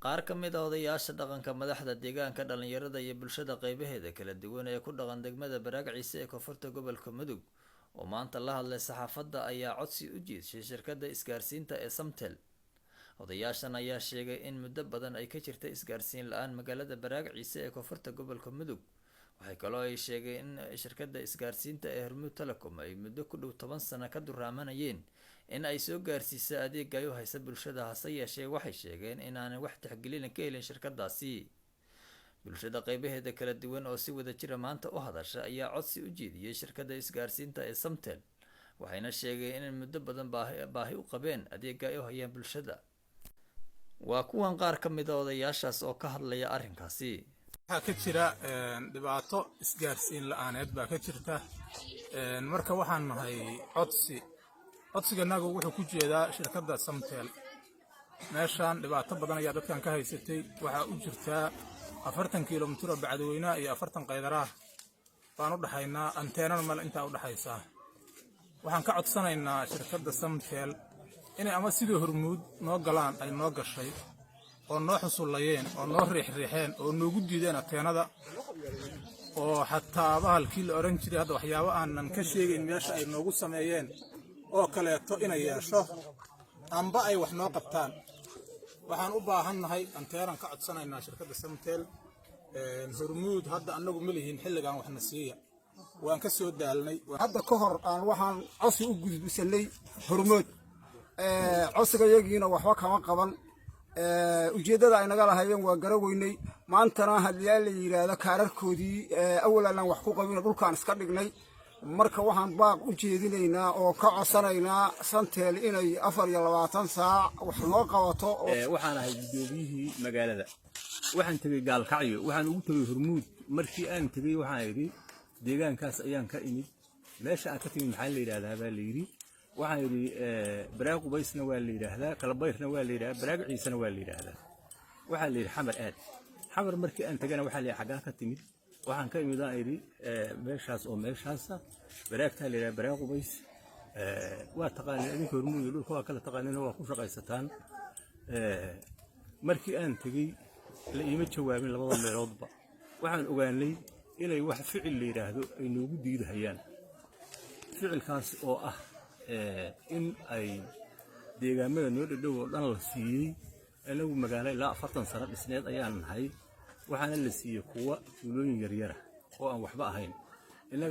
Qaar ka mid ah odayaasha dhaqanka, madaxda deegaanka, dhalinyarada iyo bulshada qaybaheeda kala duwan ee ku dhaqan degmada Baraag Ciise ee koonfurta gobolka Mudug oo maanta la hadlay saxaafadda ayaa codsi u jeedshay shirkadda isgaarsiinta ee Samtel. Odayaashan ayaa sheegay in muddo badan ay ka jirta isgaarsiin la'aan magaalada Baraag Ciise ee koonfurta gobolka Mudug. Waxay kaloo ay sheegeen in shirkadda isgaarsiinta ee Hormuud Telecom ay muddo ku dhow 10 sano ka duraamanayeen in ay soo gaarsiiso adeega ay u haysa bulshada, hase yeeshee waxay sheegeen inaanay wax tixgelina ka helin shirkadaasi. Bulshada qaybaheeda kala duwan oo si wada jira maanta u hadasha ayaa codsi u jeediyey shirkadda isgaarsiinta ee Samtel, waxayna sheegeen in muddo badan baahi u qabeen adeega ay u hayaan bulshada. Waa kuwan qaar ka mid ah odayaashaas oo ka hadlaya arrinkaasi. Waxaa ka jira dhibaato isgaarsiin la'aaneed baa ka jirta. Marka waxaan nahay codsi, codsiganagu wuxuu ku jeedaa shirkadda Samtel. Meeshaan dhibaato badan ayaa dadkan ka haysatay. Waxaa u jirtaa 40 kilomitir oo Bacadweynaha iyo 40 Qaydaraah baan u dhaxaynaa, anteenana male intaa u dhaxaysaa. Waxaan ka codsanaynaa shirkadda Samtel inay ama sidii Hormuud noo galaan ay noo gashay oo noo xusullayeen oo noo riixriixeen oo noogu diideen anteenada, oo xataa bahalkii la odhan jiray hadda waxyaabo aanan ka sheegayn meesha ay noogu sameeyeen oo kaleeto inay yeesho amba ay wax noo qabtaan. Waxaan u baahannahay anteenan ka codsanaynaa shirkadda Samtel. Hormuud hadda annagu ma lihin xilligan waxna siiya, waan ka soo daalnay. Hadda ka hor aan waxaan codsi u gudbisanay Hormood, codsiga yagiina waxba kama qaban. Ujeeddada ay naga lahayeen waa gara weynay. Maantana hadliyaa la yidhaahdo kaararkoodii awal aanaan wax ku qabino dhulkaan iska dhignay. Marka waxaan baaq u jeedinaynaa oo ka codsanaynaa Samtel inay 24 saac wax noo qabato. Waxaan ahay guddoomiyihii magaalada. Waxaan tegey Gaalkacyo, waxaan ugu tegey Hormuud. Markii aan tegey waxaan idhi deegaankaas ayaan ka imid. Meesha aan ka timid maxaa la yidhahdaa baa la yidhi. Waxaan idhi Baraag Qubaysna waa la yidhaahdaa, Kalabayrna waa la yidhahdaa, Baraag Ciisena waa la yidhaahdaa. Waxaa la yidhi Xamar aad. Xamar markii aan tegana waxaa la yidhi xaggaa ka timid. Waxaan ka imid aan idhi meeshaas oo meeshaasa baraagtaa la yidhahdaa Baraag Qubays. Waa taqaaneen idinka Hormuud iyo dhulka waa kala taqaaneen, waa ku shaqaysataan. Markii aan tegey la iima jawaabin labada meeloodba. Waxaan ogaanay inay wax ficil la yidhaahdo ay noogu diidahayaan, ficilkaas oo ah in ay deegaamada noo dhadhow oo dhan la siiyey. Inagu magaalo ilaa 40 sano dhisneed ayaan nahay, waxaana la siiyey kuwa tuulooyin yaryara oo aan waxba ahayn.